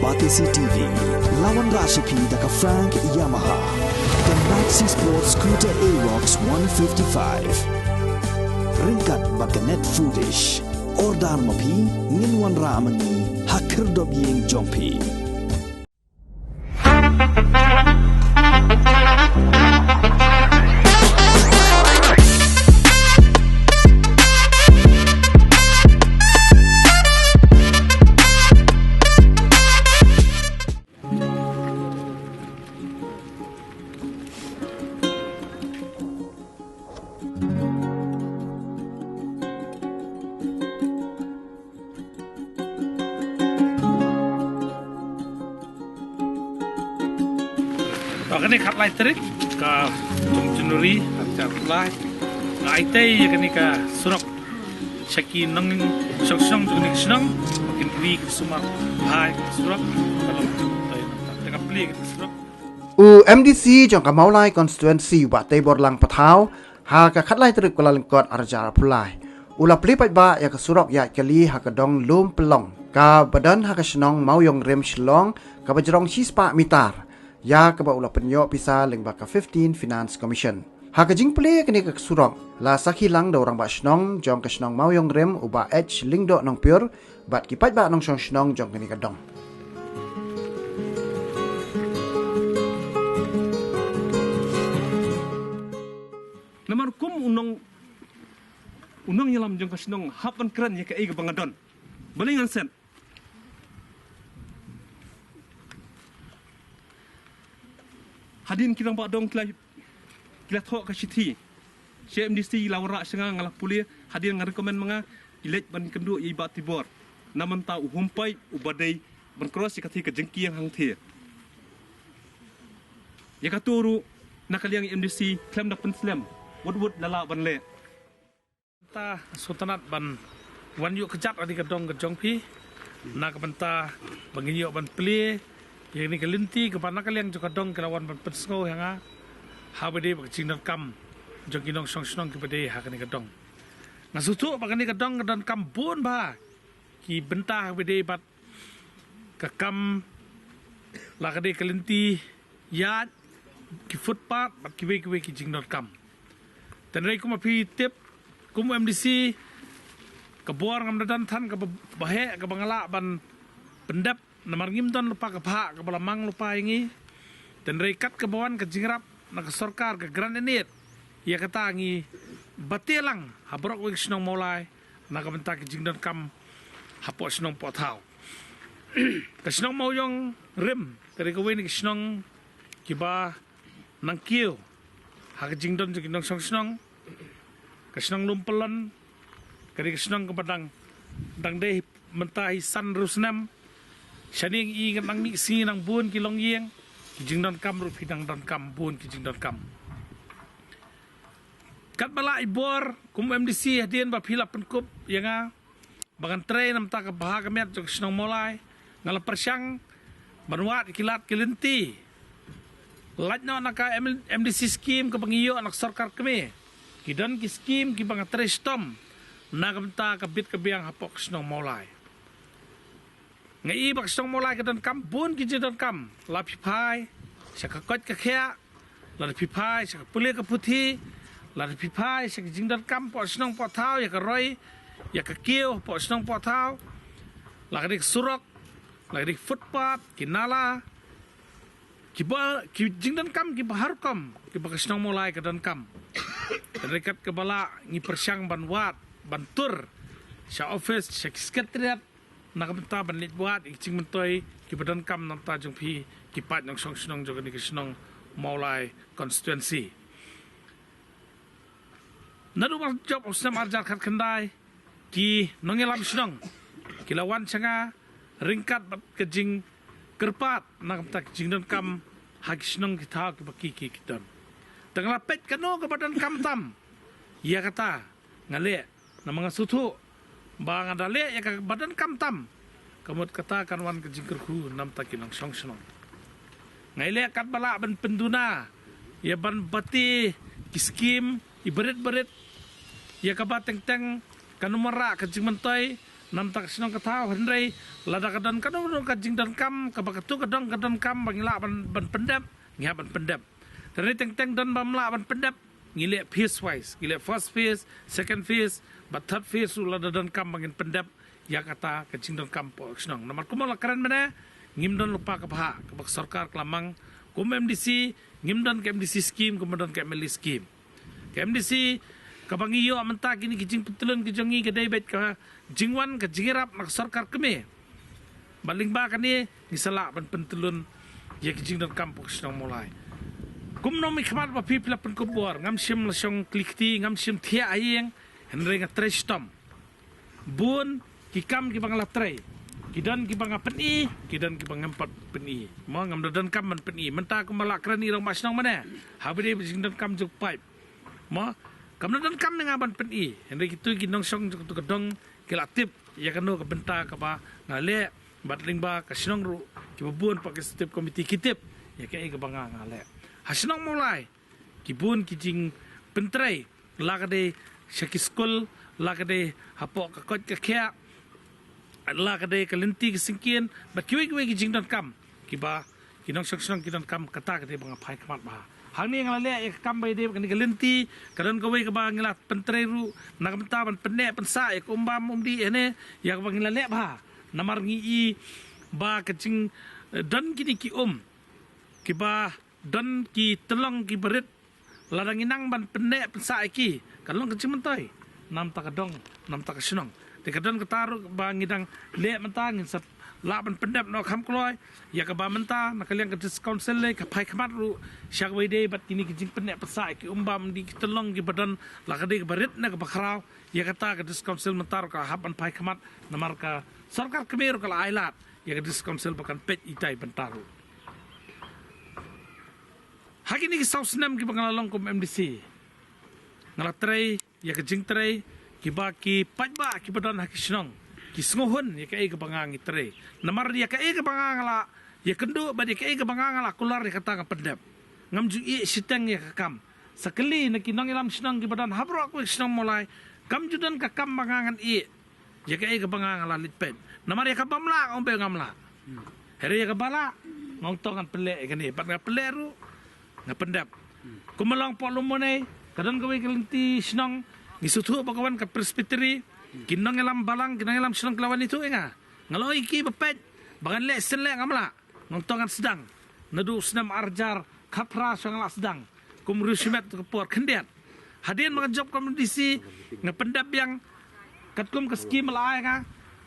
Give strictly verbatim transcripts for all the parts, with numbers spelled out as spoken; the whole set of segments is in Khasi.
Batesi T V, la wanrah sha phi da ka Frank Yamaha, ka Maxi Sport Scooter Aerox one fifty-five. Ryngkat bad ka Net Foodish. Order ma phi, ngin wanrah ma ngi ha khyrdop ïing jong phi. Ba kane khatlai tarik ka jong January arhajar arphew lai, nga ai tei ïa kane ka surok sha ki nongshong shnong jong kane ka shnong ba kin ri ki sumar bha ïa ka surok. Ka long tei da ka plie ka surok. U M D C jong ka Mawlai constituency, Bah Teiborlang Pathaw, ha ka khatlai tarik Kyllalyngkot arhajar arphew lai, u la plie paidbah ïa ka surok ïaid kali ha ka dong Lum Pynlong kaba don ha ka shnong Mawïong Rim, Shillong, kaba jrong shispah mitar, ïa kaba u la pynïoh pisa lyngba ka fifteen Finance Commission. Ha ka jingplie kane ka surok, la sakhi lang da u Rangbah Shnong jong ka shnong Mawïong Rim, u Bah H Lyngdoh Nongpyiur, bad ki paidbah nongshong shnong jong kane ka dong. Namar kum u nong, u nongïalam jong ka shnong hap ban kren ïa kaei kaba nga don. Balei ngan send? Hadien ki rangbah dong ki la, ki la thoh ka shithi sha M D C, la wanrah sha nga, nga la pule. Hadien nga recommend ma nga, i leit ban kynduh ïa i Bah Tibor. Na mynta u hum paid uba dei ban cross ïa kathie ka jingkieng hangthie. Ïa kato ruh na ka liang M D C khlem da pynslem, wut wut la lah ban leh. Ta sngewtynnat ban wan ïuh kjat ha kane ka dong ka jong phi, na ka bynta ba ngin ïoh ban plie ïa kane ka lynti kaba na ka liang jong ka dong ki la wan ban pynsngew ïa nga ha ba dei bad ka jingdonkam jong ki nongshong shnong kiba dei ha kane ka dong. Nga sngewthuh ba kane ka dong ka donkam bun bha ki bynta ha ba dei bad ka kam, la ka dei ka lynti ïaid, ki footpath bad kiwei kiwei ki jingdonkam. Tang dei kum ba phi tip, kum M D C, ka bor ngam da don than kaba heh kaba nga lah ban pyndep, namar ngim don lypa ka bhah kaba la mang lypa ïa ngi. Tang dei kat kaba wan ka jingïarap na ka sorkar, ka grant in aid, ïa kata ngi bate lang ha baroh kawei ka shnong Mawlai na ka bynta ki jingdonkam hapoh shnong poh thaw. Ka shnong Mawïong Rim ka dei kawei na ki shnong kiba nang kiew ha ka jingdon jong ki nongshong shnong. Ka shnong Lum Pynlong ka dei ka shnong kaba dang, dang dei mynta hi san hynriew snem. Shane ngi i ka nang mih sngi nang bun ki longïing, ki jingdonkam ruh phi dang donkam bun ki jingdonkam. Katba lah i bor kum M D C hadien ba phi la pynkup ïa nga ba ngan trei namar ka bha ka miat jong ka shnong Mawlai, nga la pyrshang ban wad ki lad ki lynti. Lait noh na ka M-, M D C scheme kaba ngi ïoh na ka sorkar kmie, ki don ki scheme kiba nga trei shitom na ka bynta ka bit ka biang hapoh ka shnong Mawlai. Nga i ba ka shnong Mawlai ka donkam bun ki jingdonkam, la phi phai sha ka koit ka khiah, la phi phai sha ka pule ka puthi, la phi phai sha ka jingdonkam poh shnong poh thaw, ïa ka roi, ïa ka kiew poh shnong poh thaw, la ka dei ka surok, la ka dei ka footpath, ki nala, kiba, ki jingdonkam kiba har rukom kiba ka shnong Mawlai ka donkam. Ka dei kat kaba lah ngi pyrshang ban wad ban tur sha office, sha ki secretariat, na ka bynta ban leit wad ïa ki jingmyntoi kiba donkam na ka bynta jong phi ki paid nongshong shnong jong kane ka shnong Mawlai constituency. Naduh ba jop u snem arhajar khatkhyndai, ki nongïalam shnong ki la wan sha nga ryngkat bad ka jingkyrpad na ka bynta ka jingdonkam ha ki shnong ki thaw kiba ki, ki, ki don. Te nga la peit kano kaba donkam tam, ïa kata nga leh, namar nga sngewthuh ba nga da leh ïa kaba donkam tam, ka mut kata kan wan ka jingkyrkhu na ka bynta ki nongshong shnong. Nga i leh katba lah ban pynduna ïa ban bati ki scheme i barit barit, ïa kaba teng teng kan ym wanrah ka jingmyntoi, Namar ka shnong ka thaw, hynrei lada ka don kano kano ka jingdonkam kaba katu ka dong ka donkam ba ngi lah ban, ban pyndep, ngi hap ban pyndep. Hynrei teng teng don bym lah ban pyndep, ngi leh phase wise, ngi leh first phase, second phase, bad third phase ruh lada donkam ba ngin pyndep ïa kata ka jingdonkam poh shnong. Namar kumba la kren mynne, ngim don lypa ka bhah kaba ka sorkar ka la mang. Kum M D C, ngim don ka M D C scheme, kumba don ka M L A scheme. Ka M D C kaba ngi ïoh mynta kine ki jingpyntlun ki jong ngi ka dei beit ka jingwan ka jingïarap na ka sorkar kmie. Bad lyngba kane ngi sa lah ban pyntlun ïa ki jingdonkam poh shnong Mawlai. Kum nongmihkhmat ba phi, phi la pynkup bor, ngam shym la shong kli kti, ngam shym thiah ha ïing, hynrei nga trei shitom. Bun ki kam kiba nga la trei, ki don kiba nga pyni, ki don kiba ngam pat pyni. Mo, ngam da donkam ban pyni. Mynta kumba la kren i rangbah shnong mynne, haba dei ba jingdonkam jong pipe, mo, kam da donkam ne nga ban pyni. Hynrei kito ki nongshong jong katu ka dong ki la tip ïa kano ka bynta kaba nga leh, bad lyngba ka shnong ruh kiba bun pat ki executive committee ki tip ïa kaei kaba nga, nga leh. Ha shnong Mawlai ki bun ki jingpyntrei, la ka dei sha ki skul, la ka dei hapoh ka koit ka khiah, la ka dei ka lynti ka syngkien, bad kiwei kiwei ki jingdonkam kiba ki nongshong shnong ki donkam, kata ka dei ba nga phai khmat bha. Hangne nga la leh ïa ka kam ba ïadei bad kane ka lynti, ka don kawei kaba ngi la pyntrei ruh na ka bynta ban pynneh pynsah ïa ka umbam umdih hangne, ïa kaba ngi la leh bha. Namar ngi i ba ka jing, eh, don kine ki um kiba don ki tyllong kiba rit, lada ngi nang ban pynneh pynsah ïa ki, ka long ka jingmyntoi na ka bynta ka dong, na ka bynta ka shnong. Te ka don kata ruh ba ngi dang leh mynta, ngin sa lah ban pyndep noh kham kloi. Ïa kaba mynta na ka liang ka District Council lei ka phai khmat ruh sha kaba ïadei bad kine ki jingpynneh pynsah ïa ki umbam umdih, ki tyllong kiba don, la ka dei kaba rit ne kaba khraw. Ïa kata ka District Council mynta ruh ka hap ban phai khmat, namar ka sorkar kmie ruh ka la ailad ïa ka District Council ba kan peit itai bynta ruh. Ha kine ki saw snem kiba nga la long kum M D C, nga la trei ïa ka jingtrei, kiba ki paidbah kiba don ha ki shnong ki sngewhun ïa kaei kaba nga ngi trei. Namar ïa kaei kaba nga nga la ïakynduh bad ïa kaei kaba nga nga la kular, ïa kata nga pyndep. Ngam ju ïeh shiteng ïa ka kam. Sa kylli na ki nongïalam shnong kiba don ha baroh kawei ka shnong Mawlai, kam ju don ka kam ba nga ngan ïeh. Ïa kaei kaba nga nga la leit peit. Namar ïa kaba ym lah nga ong ba ngam lah. Hynrei ïa kaba lah nga ong to ngan pynleh ïa kane, bad nga pynleh ruh, nga pyndep. Kumba long poh Lumone, ka don kawei ka lynti shnong, ngi sngewthuh ba ka wan ka Presbytery, ki nongïalam balang, ki nongïalam shnong ki la wan ïathuh ïa nga. Nga la ong ïa ki ba peit ba ngan leh shen leh, ngam lah. Nga ong to ngan sdang. Naduh u snem ar hajar khatphra shuwa nga la sdang kum riewshimet, to ka por khyndiat. Hadien ba nga jop kum M D C, nga pyndep biang katkum ka skim ba la ai nga,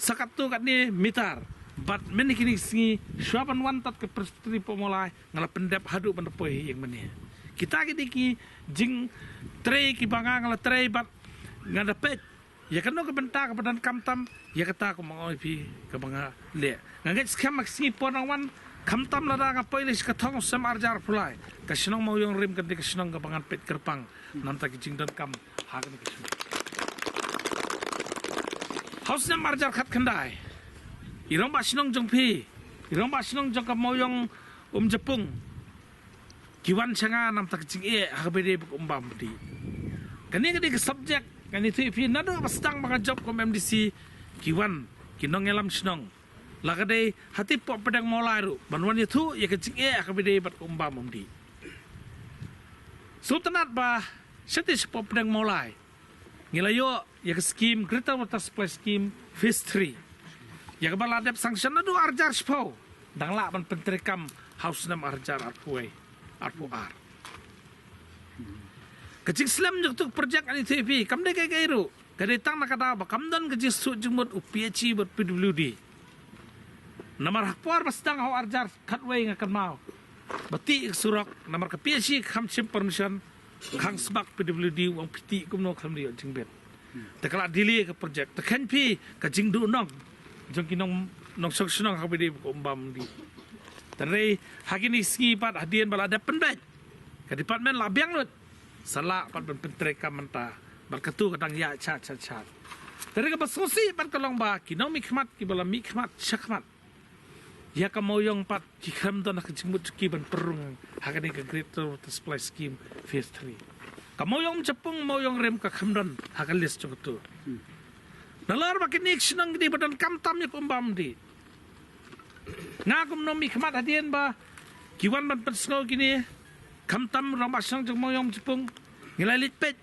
sa katto katne mitar. Bad mynne kine ki sngi shuwa ban wan tad ka Presbytery poh Mawlai, nga la pyndep haduh ban da poi ha ïing mynne. Kita ki dei ki jingtrei kiba nga nga la trei bad nga da peit ïa kano ka bynta kaba donkam tam, ïa kata kumba nga ong ïa phi kaba nga leh. Nga ngeit skhem ha ki sngi por nang wan, khamtam lada nga poi leit sha ka thong u snem ar hajar arphew lai, ka shnong Mawïong Rim kan dei ka shnong kaba ngan peit kyrpang na ka bynta ki jingdonkam ha kane ka shnong. Ha u snem ar hajar khatkhyndai, i rangbah shnong jong phi, i rangbah shnong jong ka Mawïong Umjapung, ki wan sha nga na ka bynta ka jingeh ha kaba ïadei bad ka umbam umdih. Kane ka dei ka subject ngan ïathuh ïa phi, naduh ba sdang ba nga jop kum M D C, ki wan ki nongïalam shnong, la ka dei ha ti poh pdeng Mawlai ruh, ban wan ïathuh ïa ka jingeh ha kaba ïadei bad ka umbam umdih. Sngewtynnat ba shatei sha poh pdeng Mawlai ngi la ïoh ïa ka skim, Greater Water Supply Scheme Phase three, ïa kaba la dep sanction naduh ar hajar shiphew, dang lah ban pyntreikam ha u snem ar hajar arphew wei, arphew ar. Ka jingslem jong katu ka project, ngan ïathuh ïa phi, kam dei kaei kaei ruh, ka dei tang na ka daw ba kam don ka jingsuk jingmut u P H E bad P W D. Namar ha ka por ba sdang ha u ar hajar khatwei, nga kynmaw ba tih ka surok, namar ka P H E kam shim permission, khang sbak P W D, u ong phi tih kumno khlem da ïoh jingbit. Te ka la delay ka project. Te kheiñ phi ka jingduhnong jong ki nong, nongshong shnong ha kaba ïadei bad ka umbam umdih. Hynrei ha kine ki sngi pat, hadien ba la dep pynbeit, ka department la biang lut, sa lah pat ban pyntreikam mynta. Bad katu ka dang ïaid shat shat shat. Te hynrei kaba sngewsih pat ka long ba ki nongmihkhmat kiba la mihkhmat shakhmat ïa ka Mawïong pat ki khlem don ha ka jingmut jong ki ban pynrung ha kane ka Greater Water Supply Scheme Phase three. Ka Mawïong Umjapung, Mawïong Rim ka khlem don ha ka list jong katu. Nalor ba kine ki shnong ki dei ba don khamtam ïa ka um bam dih. Nga kum u nongmihkhmat hadien ba ki wan ban pynsngew kine, khamtam rangbah shnong jong Mawïong Jepung, ngi la leit peit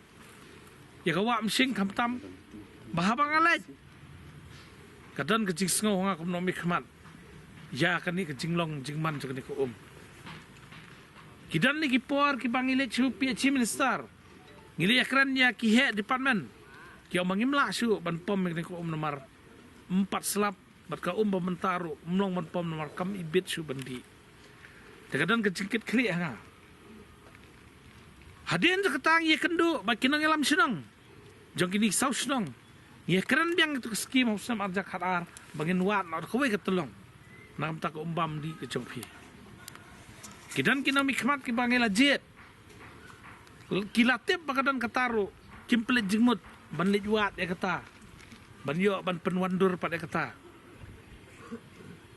ïa ka Wah Umshing khamtam, ba haba nga leit, ka don ka jingsngew ha nga kum u nongmihkhmat ïa kane ka jinglong jingman jong kane ka um. Ki don ne ki por kiba ngi leit shu peit Chief Minister, ngi leit ïakren ïa ki heh department, ki ong ba ngim lah shuh ban pom ïa kane ka um namar ym pat slap, bad ka um ba mynta ruh ym long ban pom namar kam ibit shuh ban dih. Te ka don ka jingkitkhlieh ha nga. Hadien jong kata ngi ïakynduh bad ki nongïalam shnong jong kine ki saw shnong, ngi ïakren biang ïa ka skim ha u snem arhajar khatar ba ngin wad noh da kawei ka tyllong na ka bynta ka um bam dih ka jong phi. Ki don ki nongmihkhmat kiba ngi la jied, ki la tip ba ka don kata ruh, kim pynleit jingmut ban leit wad ïa kata, ban ïoh ban pynwandur pat ïa kata.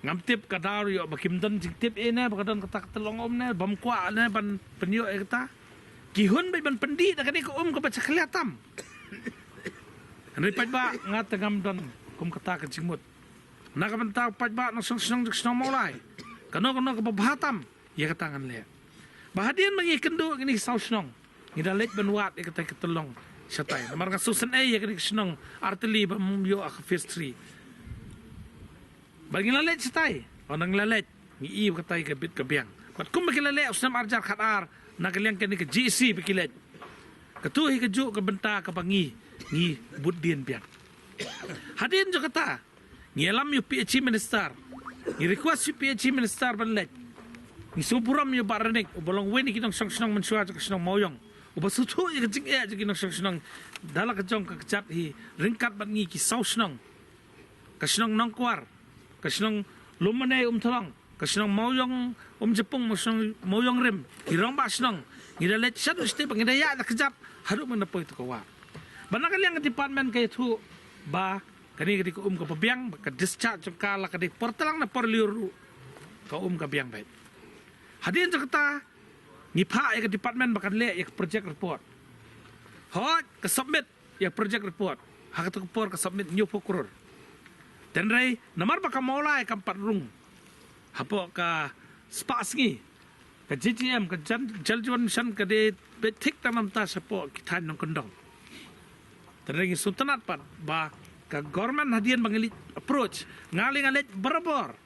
Ngam tip, ka daw ïoh ba kim don jingtip ei ne ba ka don kata ka tyllong um ne, bym kwah ne ban pynïoh ïa kata. Ki hun beit ban pyndih da kane ka um kaba jakhlia tam. Hynrei paidbah, nga te ngam don kum kata ka jingmut. Na ka bynta paidbah nongshong shnong jong ka shnong Mawlai, kano kano kaba bha tam, ïa kata ngan leh. Ba hadien ba ngi ïakynduh kine ki saw shnong, ngi da leit ban wad ïa kata ka tyllong shatai, namar nga sngewsynei ïa kane ka shnong artylli ba ym ïoh ha ka phase three. Bad ngi la leit shatai, ynda ngi la leit, ngi i ba katai ka bit ka biang. Bad kumba ki la leh ha u snem arhajar khatar, na ka liang kane ka G E C ba ki leit, kato hi kajuh ka bynta kaba ngi, ngi bud dien biang. Hadien jong kata, ngi ïalam ïa u P H E Minister, ngi request ïa u P H E Minister ban leit. Ngi sngewburom ïa u Bah Renik, uba long uwei na ki nongshong shnong mynshuwa jong ka shnong Mawïong, uba sngewthuh ïa ka jingeh jong ki nongshong shnong da la ka jong ka kjat hi, ryngkat bad ngi ki saw shnong, ka shnong Nongkwar, ka shnong Lumane Umthlong, ka shnong Mawïong Umjapung, ka shnong Mawïong Rim, ki rangbah shnong, ngi da leit shaduh shatei ba ngi da ïaid da kjat haduh ban da poi ïa ka wah. Bad na ka liang ka department ka ïathuh ba kane ka dei ka um kaba biang, ba ka discharge jong ka la ka dei por tlang na por lyiur ruh, ka um ka biang beit. Hadien jong kata, ngi phah ïa ka department ba kan leh ïa ka project report. Hooid, ka submit ïa ka project report. Ha kato ka por ka submit hynñiewphew klur. Hynrei namar ba ka Mawlai kam pat rung hapoh ka spah sngi, ka J J M, ka Jan-, Jal Jeevan Mission ka dei beit thik tang na bynta shapoh ki thaiñ nongkyndong. Hynrei ngi sngewtynnat pat ba ka government hadien ba ngi leit approach, nga lei nga leit barabor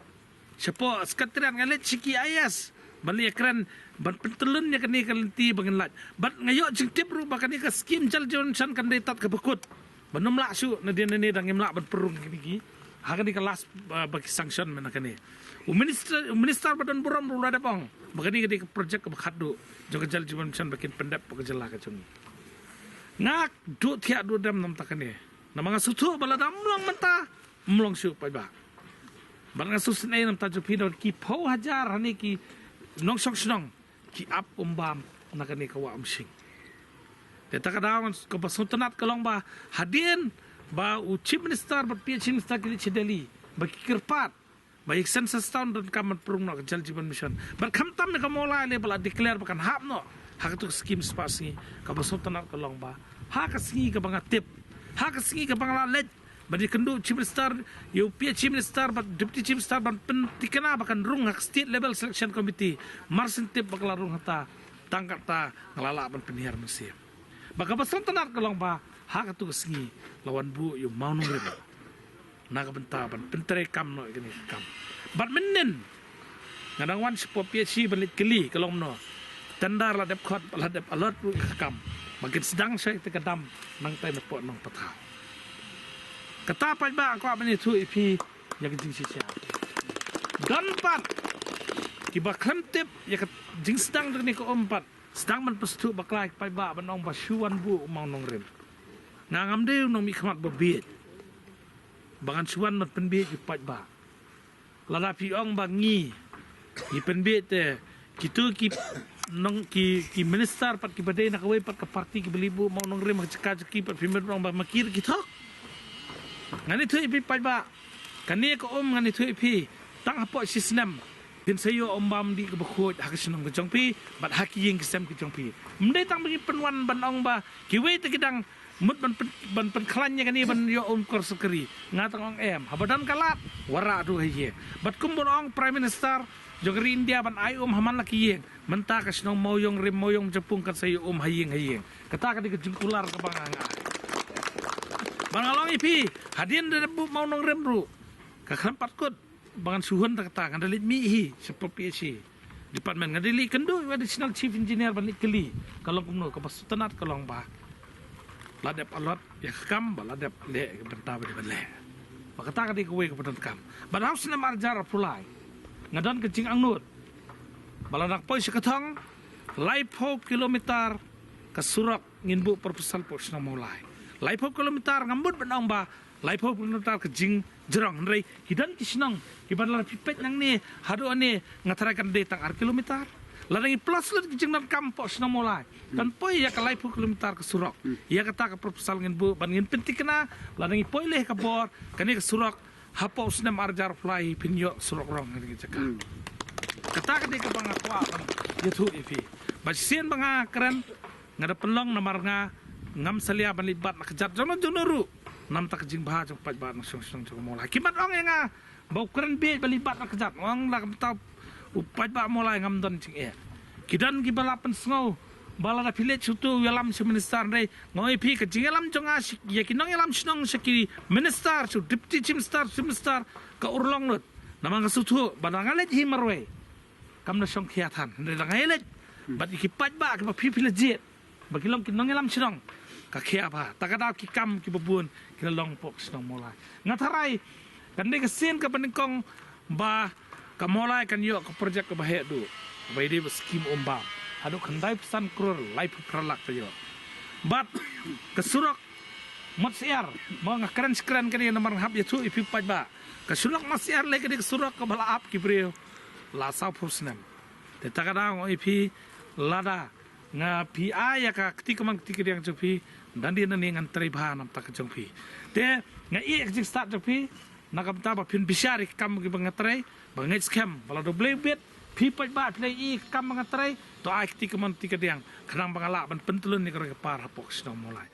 shapoh secretariat, nga leit sha ki I A S ban leit ïakren, ban pyntyllun ïa kane ka lynti ba ngin lait. Bad nga ïoh jingtip ruh ba kane ka skim Jal Jeevan Mission kan dei tad kaba kut, ban ym lah shuh nadien nane da ngim lah ban pynrung kine ki ha kane ka last, uh, ba ki sanction mynta kane. U minister, u minister ba don burom ruh u la dep ong ba kane ka dei ka project kaba khatduh jong ka Jal Jeevan Mission ba kin pyndep ha ka jylla ka jong ngi. Nga duh thiah duh dem na bynta kane, namar nga sngewthuh ba lada ym long mynta, ym long shuh paidbah. Bad nga sngewsynei na bynta jong phi, da ki phew hajar hane ki nongshong shnong ki ap um bam na kane ka Wah Umshing. Te kata ka daw kaba sngewtynnat ka long ba hadien ba u Chief Minister bad P H E Minister ki leit sha Delhi ba ki kyrpad ba ïa ka Census Town donkam ban pynrung noh ka Jal Jeevan Mission. Bad khamtam ïa ka Mawlai lei ba la declare ba kan hap noh ha kato ka skim spah sngi. Kaba sngewtynnat ka long ba ha ka sngi kaba nga tip, ha ka sngi kaba nga la leit ban ïakynduh Chief Minister, ïa u P H E Minister bad Deputy Chief Minister ban pynthikna ba kan rung ha ka State Level Selection Committee. Mar shen tip ba ka la rung hangta, tang katta nga la lah ban pynhiar mynsiem. Bad kaba sngewtynnat ka long ba ha kato ka sngi la wan buh ïa u Mawnongrim na ka bynta ban pyntreikam noh ïa kane ka kam. Bad mynnin nga dang wan shapoh P H E ban leit kylli ka long kumno. Tender la dep khot, la dep allot ruh ïa ka kam ba kin sdang sha ïa kata ka dam nangtai napoh Nongpathaw. Kata paidbah, nga kwah ban ïathuh ïa phi ïa ka jingshisha. Don pat kiba khlem tip ïa ka jingsdang jong kane ka um pat sdang ban pynsngewthuh bakla ïa ki paidbah ban ong ba shu wan buh u Mawnongrim. Nga ngam dei u nongmihkhmat ba bieit ba ngan shu wan ban pynbieit ïa ki paidbah. Lada phi ong ba ngi, ngi pynbieit te kito ki nong, ki, ki minister pat kiba dei na kawei pat ka party kiba leit buh u Mawnongrim ha ka jaka jong ki pat phi mut ban ong ba ma ki ruh ki thok. Ngan ïathuh ïa phi paidbah, kane ka um ngan ïathuh ïa phi, tang hapoh shi snem phin sa ïoh um bam dih kaba khuid ha ka shnong ka jong phi bad ha ki ïing ki sem ki jong phi. Ym dei tang ba ngi pynwan ban ong ba kiwei te ki dang Mut ban pyn, ban pynkhlaiñ ïa kane ban ïoh um kor sorkari. Nga tang ong em. Haba don ka lad, wanrah haduh ha ïing. Bad kumba ong Prime Minister jong ka ri India ban ai um ha man la ki ïing. Mynta ka shnong Mawïong Rim, Mawïong Japung kan sa ïoh um ha ïing ha ïing. Kata ka dei ka jingkular kaba nga ai. Bad nga ong ïa phi, hadien da buh Mawnongrim ruh, ka khlem pat kut ba ngan shu hun da kata, ngan da leit mih hi sha P P H E department, ngan da leit kynduh ïa u Additional Chief Engineer ban leit kylli ka long kumno. Kaba sngewtynnat ka long ba la dep allot ïa ka kam, ba la dep leh ïa ka bynta ba dei ban leh. Ba kata ka dei kawei kaba donkam. Bad ha u snem arhajar arphew lai nga don ka jingangnud ba lada nga poi sha Kathong, laiphew kilometer ka surok ngin buh proposal hapoh shnong Mawlai. Laiphew kilometer ngam mut ban ong ba laiphew kilometer ka jingjrong, hynrei ki don ki shnong kiba lada phi peit nangne haduh hangne, nga tharai kan dei tang ar kilometer. Lada ngi plus lut ki jingdonkam hapoh shnong Mawlai, kan poi ïa ka laiphew kilometer ka surok. Ïa kata ka proposal ngin buh, ban ngin pynthikna, lada ngi poi leh ka bor, kane ka surok hapoh u snem arhajar arphew lai phin ïoh surok rong ha kane ka jaka. Kata ka dei kaba nga kwah ban ïathuh ïa phi. Ba shisien ba nga kren, nga da pynlong namar nga ngam salia ban leit bat na kjat jong no jong no ruh. Namar ka jingbha jong u paidbah na shnong shnong jong Mawlai. Ki mat ong ïa nga ba u kren bieit ban leit bat na kjat. Ong la kumta u paidbah Mawlai ngam don jingeh. Ki don kiba la pynsngew ba lada phi leit sha uto u ïalam sha minister, hynrei nga ong ïa phi ka jingïalam jong nga sha, ïa ki nongïalam shnong sha ki minister, sha u deputy chief minister, chief minister, ka urlong lut. Namar nga sngewthuh ba lada nga leit hi marwei kam da shong khia than, hynrei lada nga ïaleit bad ïa ki paidbah kiba phi phi la jied ba ki long ki nongïalam shnong, ka khia bha. Ta ka daw ki kam kiba bun ki la long hapoh shnong Mawlai. Nga tharai kan dei ka sien kaba nyngkong ba ka Mawlai kan ïoh ka project kaba heh duh, ba ïadei bad skim umbam. Haduh khyndai phew san klur, laiphew phra lak ka ïoh. Bad ka surok Matsiar, mo nga kren shi kren kane namar nga hap ïathuh ïa phi paidbah. Ka surok Matsiar lei ka dei ka surok kaba la ap ki briew la sawphew snem. Te ta ka daw nga ong ïa phi, lada nga phi ai ïa ka kti kamon kti kadiang jong phi, dang dei nangne ngan trei bha namar ka jong phi. Te nga ïeh ïa ka jingstad jong phi, na ka bynta ba phin bishar ïa ka kam kiba nga trei, ba ngeit skhem ba lada U Blei u bit, phi paidbah phi la ïohi ïa ka kam ba nga trei, to ai kti kamon kti kadiang, khnang ba nga lah ban pyntlun ïa ka roi ka par hapoh shnong Mawlai.